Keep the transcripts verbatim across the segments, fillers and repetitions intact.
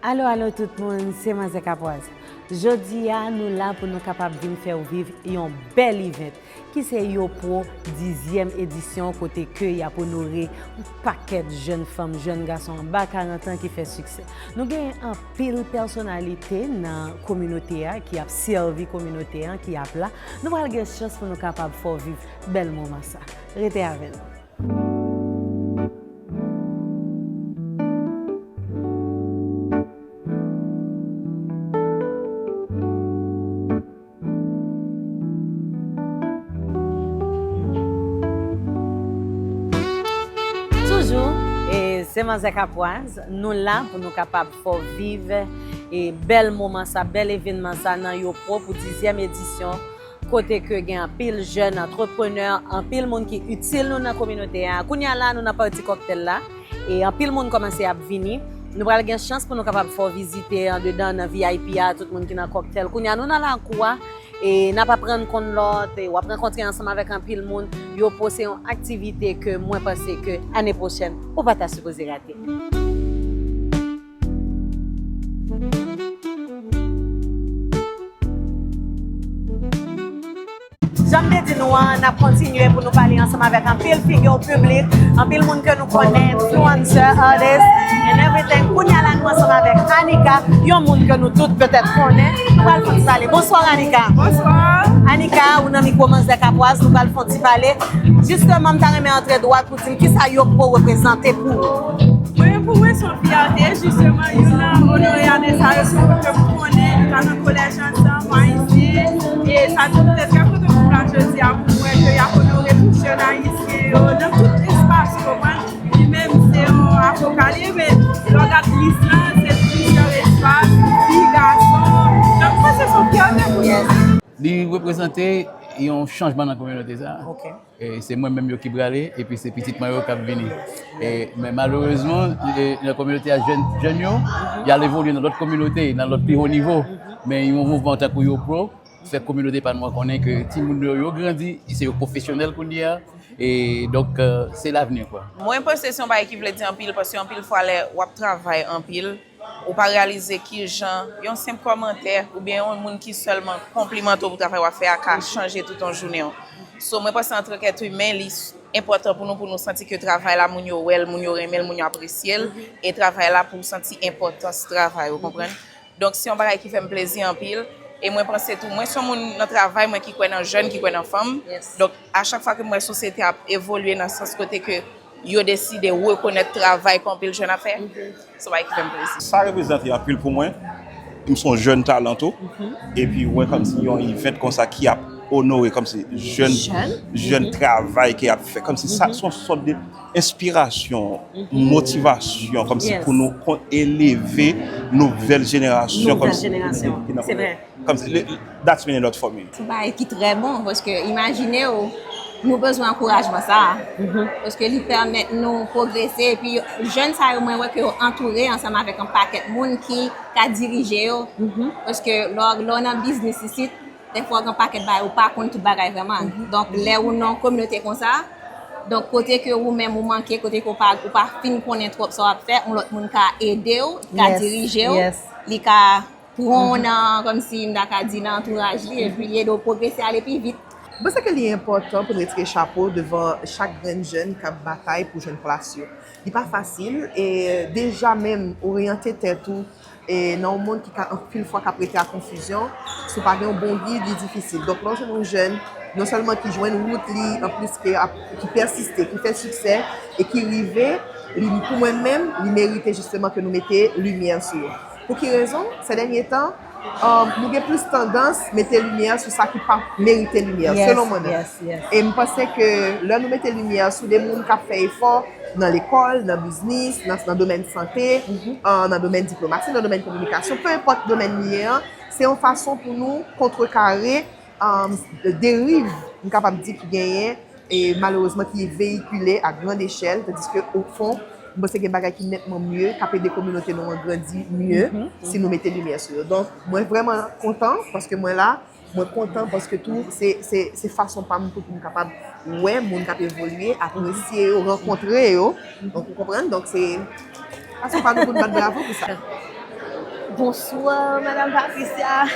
Alo, alo tout moun, se Manzè Kapwaz. Jodi a, nou la pou nou kapab vin fè w viv yon bèl event, ki se Yo Pro dizyèm edisyon, kote ke y ap onore yon pakèt jèn fanm, jèn gason anba karant an ki fè siksè. Nou gen anpil pèsonalite nan kominote a ki ap sèvi kominote a, ki ap la. Nou pral gen chans pou nou kapab fè w viv bèl moman sa. Rete avè n. Toujou, e, se Manzè Kapwaz, nou la pou nou kapab fè w viv, e, bèl moman sa, bèl evènman sa nan Yo Pro pou dizyèm edisyon, kote ke gen anpil jèn antreprenè, anpil moun ki itil nou nan kominote a. Kounye a la, nou nan pati kòktèl la, e anpil moun kòmanse ap vini. Nou pral gen chans pou nou kapab fè w vizite andedan nan V I P a, tout moun ki nan kòktèl. Kounye a, nou nan lakou a, e n ap aprann konn lòt, e w ap rankontre ansanm avèk anpil moun. Yo Pro se yon aktivite ke mwen panse ke ane pwochèn, ou pa ta sipoze rate. Jan m te di nou an, n ap kontinye pou nou pale ansanm avèk anpil figi piblik, anpil moun ke nou konnen, influencer, artist, and everything. Kounye a la, nou ansanm avèk Anika, yon moun ke nou tout petèt konnen. Nou pral fè yon ti pale. Bonswa, Anika. Bonswa. Anika, ou nan mikwo Manzè Kapwaz, nou pral fè yon ti pale. Jisteman, m ta renmen antre dwat pou di m kisa Yo Pro reprezante pou ou. Mwen, pou mwen, se yon fyète, jisteman, youn nan onore ane sa yo, se yon moun ke m konnen, nou ta nan kolèj ansanm, ayisyen, e sa te trè kontan pou m la jodi a, pou m wè ke y ap onore tout jèn ayisyen yo, nan tout espas, ou konprann? Li menm, se yon avoka li ye, men lè w gad lis lan, se plizyè espas, fi, gason. Donk, mwen, se yon fyète pou nou. Li reprezante yon chanjman nan kominote sa a. E se mwen menm yo ki prale, epi se pitit mwen yo k ap vini. E, men malerezman, e, nan kominote a, jèn, jèn yo, y al evolye nan lòt kominote, nan lòt pi wo nivo. Men yon mouvman tankou Yo Pro fè kominote pa nou an konnen ke timoun yo, yo grandi, se yo pwofesyonèl kounye a. E donk, e, se lavni, kwa. Mwen panse se yon bagay ki vle di anpil, paske anpil fwa lè w ap travay anpil, ou pa reyalize kijan yon senp kòmantè oubyen yon moun ki sèlman konplimante w pou travay w ap fè a ka chanje tout yon jounen w. So, mwen panse antank èt imen, li s-, enpòtan pou nou, pou nou santi ke travay la, moun yo wè l, moun yo renmen l, moun yo apresye l, e travay la pou w santi enpòtans travay, ou konprann? Donk, se yon bagay ki fè m plezi anpil, e mwen panse tou, mwen se yon moun nan travay mwen ki kwè nan jèn, ki kwè nan fanm. Donk, a chak fwa ke m wè sosyete ap evolye nan sans kote ke yo deside rekonèt travay ke anpil jèn ap fè, se yon bagay ki fè m plezi. Sa reprezante anpil pou mwen. M se yon jèn talan tou. Epi wè kòmsi yon event konsa ki ap onore kòmsi jèn, jèn travay ke y ap fè. Kòmsi sa se yon sòt de enspirasyon, motivasyon, kòmsi pou nou kon-, eleve nouvèl jenerasyon, kòmsi ki nan, kòmsi, that's mean a lot for me. Se yon bagay ki trè bon, paske imajine w, nou bezwen ankourajman sa a. Paske li pèmèt nou pwogrese, epi yo, jèn sa yo, mwen wè ke yo antoure ansanm avèk yon pakèt moun ki ka dirije yo. Paske lè w, lè w nan biznis isit, dèfwa gen yon pakèt bagay ou pa konn tout bagay vrèman. Donk, lè ou nan yon kominote konsa, donk kote ke ou menm ou manke, kote ke ou pa, ou pa fin konnen twòp sa w ap fè, yon lòt moun ka ede w, ka dirije w, li ka pran w nan, kòmsi m ta ka di, nan antouraj li, epi li ede w pwogrese, ale pi vit. M panse ke li enpòtan pou n retire chapo devan chak grenn jèn k ap batay pou jwenn plas yo. Li pa fasil, e deja menm oryante tèt ou, e nan yon mond ki ka anpil fwa k ap rete a konfizyon, si w pa gen yon bon gid, li difisil. Donk, lè w jwenn yon jèn, non sèlman ki jwenn wout li, anplis ke ap, ki pèsiste, ki fè siksè, e ki rive, li, pou mwen menm, li merite jisteman ke nou mete limyè sou yo. Pou ki rezon? Sè dènye tan, um, nou gen plis tandans mete limyè sou sa ki pa merite limyè, selon mwen menm. E m panse ke lè nou mete limyè sou de moun k ap fè efò nan lekòl, nan biznis, nan, nan domèn sante, uh, nan domèn diplomasi, nan domèn kominikasyon, pe enpòt domèn li ye an, se yon fason pou nou kontrekare, um, deriv, m kapab di, ki genyen e malerezman ki veyikile a grann echèl, tandiske o fon, m panse gen bagay ki nètman mye, k ap ede kominote nou an grandi mye, si nou mete limyè sou yo. Donk, mwen vrèman kontan, paske mwen la, mwen kontan, paske tou, se, se, se fason pa m tou pou m kapab wè moun k ap evolye, apresye yo, rankontre yo. Donk, ou konprann? Donk, se fason pa nou pou n bat bravo pou sa. Bonswa, Madam Patricia.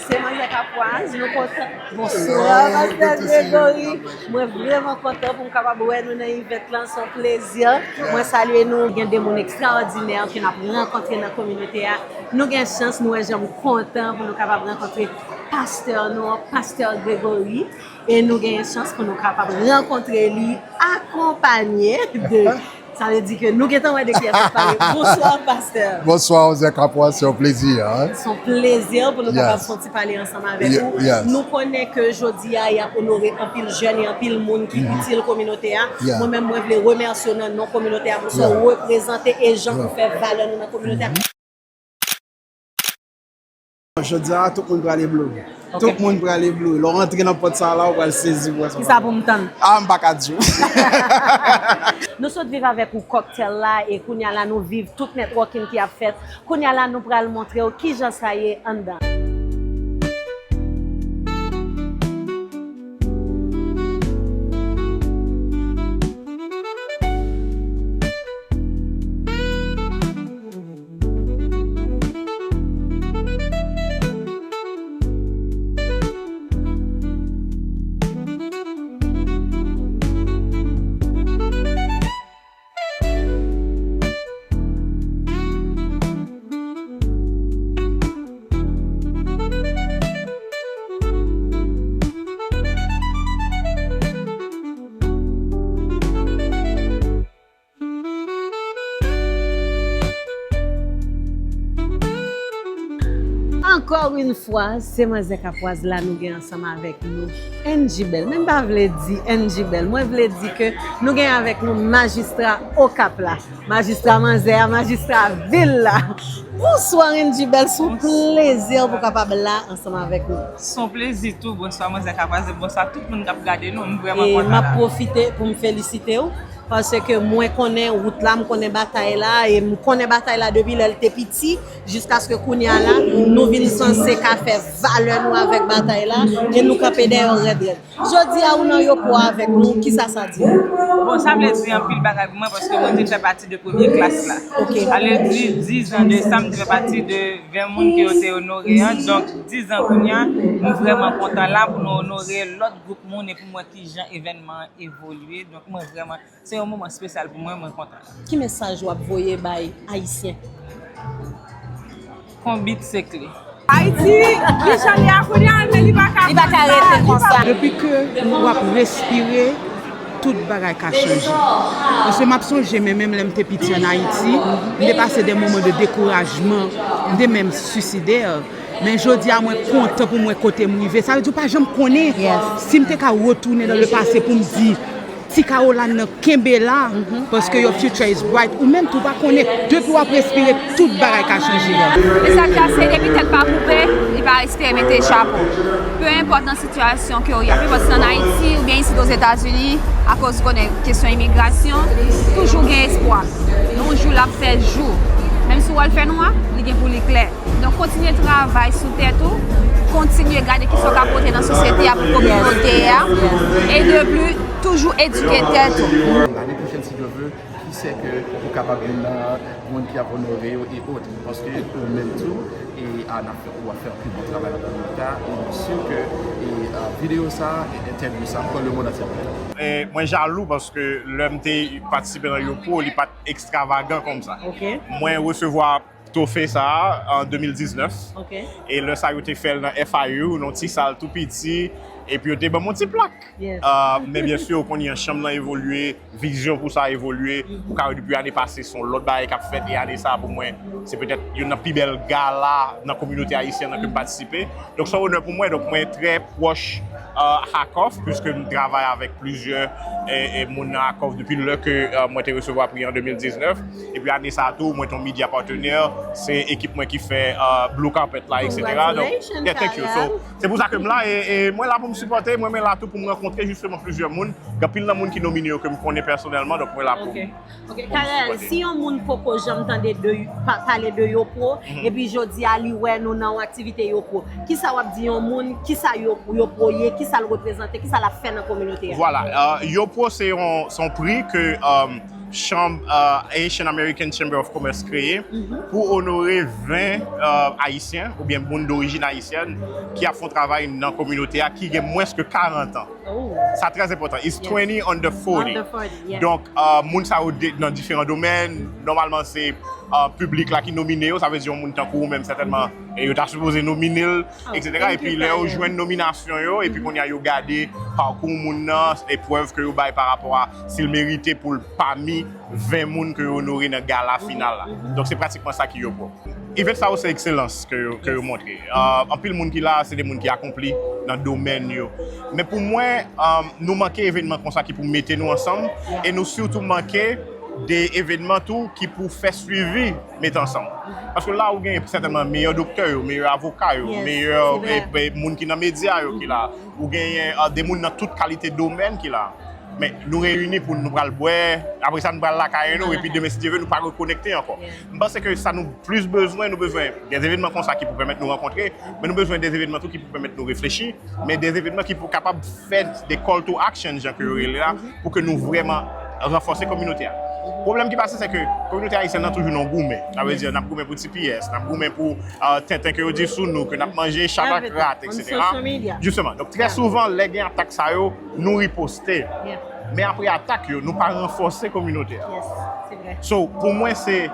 Se Manzè Kapwaz, nou kontan. Bonswa, Pastè Gregory. Mwen vrèman kontan pou m kapab wè nou nan event lan, se yon plezi. Mwen salye nou. Gen de moun ekstraòdinè ke n ap rankontre nan kominote a. Nou gen chans, nou wè jan m kontan pou nou kapab rankontre pastè nou an, Pastè Gregory. E nou genyen chans pou nou kapab rankontre li akonpanye de, sa vle di ke nou gentan wè de kiyès w ap pale. Bonswa, pastè. Bonswa, Manzè Kapwaz, se yon plezi, hein. Se yon plezi pou nou kapab fè yon ti pale ansanm avèk ou. Nou konnen ke jodi a, y ap onore anpil jèn e anpil moun ki itil kominote a. Mwen menm, mwen vle remèsye w nan non kominote a pou sa w reprezante e jan ou fè valè nou nan kominote a. Jodi a, tout moun prale blow. Tout moun prale blow. Lè w rantre nan pòt sa la, ou pral sezi pou wè sa. Kisa pou m tann? Ah, m pa ka di w. Nou sot viv avèk ou kòktèl la, e kounye a la, nou viv tout networking ki ap fèt. Kounye a la, nou pral montre w kijan sa ye anndan. Encore une fois, se Manzè Kapwaz la nou gen ansanm avèk nou Angie Bell. Men m pa vle di Angie Bell, mwen vle di ke nou gen avèk nou majistra Okap la, majistra manzè a, majistra vil la. Bonswa Angie Bell, se yon plezi pou kapab la ansanm avèk nou. Se yon plezi tou, bonswa Manzè Kapwaz, bonswa tout moun k ap gade nou, m vrèman kontan la. E m ap pwofite pou m felisite w. Paske mwen konnen wout la, m konnen batay la, e m konnen batay la depi lè l te piti, jiskaske kounye a la, nou vin sanse ka fè valè nou avèk batay la, e nou kanpe dèyè w rèd rèd. Jodi a, ou nan Yopo avèk nou, kisa sa di w? Bon, sa vle di anpil bagay pou mwen, paske mwen te fè pati de premye klas la. Ok. Sa vle di, diz an de sa, m te fè pati de ven moun ke yo te onore an. Donk, diz an kounye a, m vrèman kontan la pou nou onore lòt gwoup moun e pou m wè kijan evènman an evolye. Donk, mwen vrèman Se yon moman espesyal pou mwen, mwen kontan. Ki mesaj w ap voye bay Ayisyen? Konbit se kle. Ayiti, li jan li a kounye a, men li pa ka Li pa ka rete konsa. Depi ke w ap respire, tout bagay ka chanje. Paske m ap sonje, men menm lè m te piti ann Ayiti, m te pase de moman de dekourajman, m te menm sisidè. Men jodi a, mwen kontan pou m wè kote m rive. Sa vle di, w pa janm konnen si m te ka retounen dans le passé pou m di, Ti Caroline nan kenbe la, paske your future is bright. Ou menm tou pa konnen, depi w ap respire, tout bagay ka chanje. Mesaj la se depi tèt pa koupe, li pa espere mete chapo. Pe enpòt nan sitiyasyon ke w ye, pe enpòt si ann Ayiti oubyen isit Ozetazini, akoz ou konnen kesyon imigrasyon, toujou gen espwa. Yon jou l ap fè jou. Menm si w wè l fè nwa, li gen pou li klè. Donk, kontinye travay sou tèt ou, kontinye gade kisa w ka pote nan sosyete a pou kominote a, e de plis, toujou edike tèt ou. Lane pwochèn, si Dye ve, ki sè ke ou kapab youn nan moun ki ap onore yo e ot, paske ou menm tou, e a, n ap fè, ou ap fè anpil bon travay nan kominote a, e mwen si ke, e, a, videyo sa, e entèvyou sa, pran lemonn antye ap gade. E mwen jalou paske lè m te patisipe nan Yopo, li pa t ekstravagan kòmsa. Ok. Mwen resevwa twofe sa a an de mil diznèf. Ok. E lè sa yo te fè l nan F I U, nan yon ti sal tou piti, epi yo te ban m yon ti plak. Yes. Ah, men byen si, ou konnen chanm nan evolye, vizyon pou sa evolye. Mhm. Ou ka wè depi ane pase, se yon lòt bagay k ap fèt, e ane sa a pou mwen, se petèt youn nan pi bèl gala nan kominote ayisyèn nan ke m patisipe. Donk, se yon onè pou mwen, donk mwen trè pwòch, euh, Hakoff, puiske m travay avèk plizyè, e, e, moun nan Hakoff depi lè ke, euh, mwen te resevwa pri an de mil diznèf. Epi ane sa a tou, mwen te yon media partner, se ekip mwen ki fè, euh, blue carpet la, et cetera. Donk, yeah, thank you. So, se pou sa ke m la, e, e mwen la pou m sipòte, mwen, mwen la tou pou m rankontre jisteman plizyè moun. Gen anpil nan moun ki nomine yo ke m konnen pèsonèlman, donk mwen la pou m Ok. Ok, Carel, si yon moun poko janm tande de, pa, pale de Yopo, epi jodi a li wè nou nan yon aktivite Yopo, kisa w ap di yon moun, kisa Yo-, Yopo ye, kisa l reprezante, kisa l ap fè nan kominote a? Vwala, euh, Yopo se yon, se yon pri ke, euh, chanm uh, Haitian American Chamber of Commerce kreye pou onore ven uh, Ayisyen oubyen moun dorijin ayisyèn ki ap fè yon travay nan kominote a ki gen mwens ke karant an. Sa trè enpòtan. It's twenty under forty. Donk, uh, moun sa yo nan diferan domèn, nòmalman se uh, piblik la ki nomine yo, sa vle di yon moun tankou ou menm sètènman, e yo ta sipoze nomine l, etsetera. Epi lè yo jwenn nominasyon yo, epi kounye a yo gade pakou moun nan, eprèv ke yo bay pa rapò a si l merite pou l pami ven moun ke yo onore nan gala final la. Donk se pratikman sa ki yo pwòp. Event sa yo se ekselans ke yo, ke yo montre. Uh, anpil moun ki la, se de moun ki akonpli nan domèn yo. Men pou mwen, um, nou manke evènman konsa ki pou mete nou ansanm, e nou sitou manke de evènman tou ki pou fè swivi mete ansanm. Paske la ou gen sètènman meyè doktè yo, meyè avoka yo, meyè e, e, moun ki nan medya yo ki la. Ou genyen uh, de moun nan tout kalite domèn ki la. Men nou reyini pou nou pral bwè, apre sa nou pral lakay nou, epi demen si Dye vle nou pa rekonekte ankò. M panse ke sa nou plis bezwen, nou bezwen de evènman konsa ki pou pèmèt nou rankontre, men nou bezwen de evènman tou ki pou pèmèt nou reflechi, men de evènman ki pou kapab fè de call to action, jan ke yo rele la, pou ke nou vrèman ranfòse kominote a. Pwoblèm ki pase, se ke kominote ayisyèn nan toujou nan goumen. Sa vle di, n ap goumen pou T P S, n ap goumen pou uh, tenten ke yo di sou nou, ke n ap manje chat ak rat, etsetera. Jisteman. Donk, trè souvan, lè gen atak sa yo, nou riposte. Men apre atak yo, nou pa ranfòse kominote a. So, pou mwen, se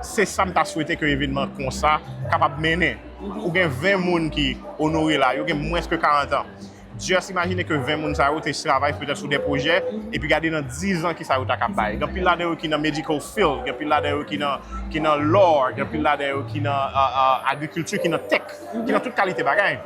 se sa m ta swete ke evènman konsa kapab mennen. Ou gen ven moun ki onore la, yo gen mwens ke karant an. Just imajine ke ven moun sa yo te travay petèt sou de pwojè, epi gade nan diz an ki sa yo ta ka bay. Gen anpil ladan yo ki nan medical field, gen anpil ladan yo ki nan, ki nan law, gen anpil ladan yo ki nan uh, uh, agrikilti, ki nan tech, ki nan tout kalite bagay.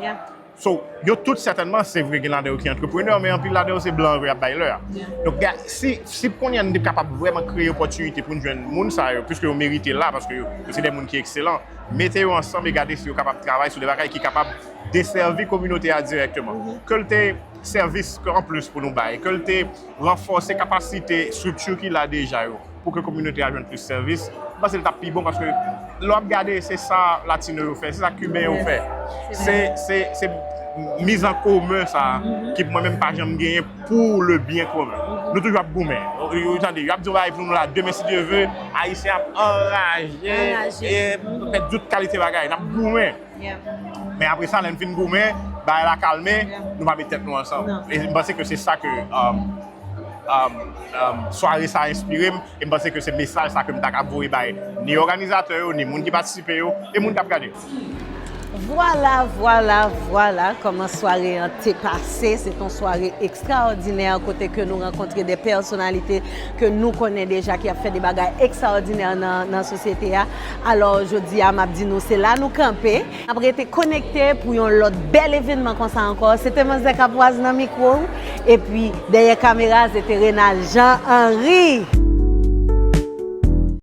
So, yo tout sètènman, se vre gen ladan yo ki antreprenè, men anpil ladan yo se blan yo y ap bay lè a. Donk, si, si kounye a nou te kapab vrèman kreye opòtinite pou n jwenn moun sa yo, piske yo merite la, paske yo, yo se de moun ki ekselan, mete yo ansanm e gade si yo kapab travay sou de bagay ki kapab desèvi kominote a dirèkteman. Ke l te sèvis anplis pou nou bay, ke l te ranfòse kapasite estrikti ki la deja yo, pou ke kominote a jwenn plis sèvis, m panse l t ap pi bon, paske lè w ap gade, se sa latino yo fè, se sa kiben yo fè. Se, se, se miz an komen sa ki mwen menm pa janm genyen pou le byen komen. Nou toujou ap goumen. Ou tande, y ap di yon bagay pou nou la, demen si Dye vle, ayisyen ap anraje, e fè tout kalite bagay, n ap goumen. Men apre sa, lè n fin goumen, bagay la kalme, nou pa met tèt nou ansanm. E m panse ke se sa ke um, um, um, sware sa enspire m, e m panse ke se mesaj sa ke m ta ka voye bay ni òganizatè yo, ni moun ki patisipe yo, e moun k ap gade. Vwala, vwala, vwala kòman sware an te pase. Se te yon sware ekstraòdinè kote ke nou rankontre de pèsonalite ke nou konnen deja ki ap fè de bagay ekstraòdinè nan, nan sosyete a. Alò, jodi a, m ap di nou, se la nou kanpe. N ap rete konekte pou yon lòt bèl evènman konsa ankò. Se te Manzè Kapwaz nan mikwo, epi dèyè kamera, se te Renald Jean Henry.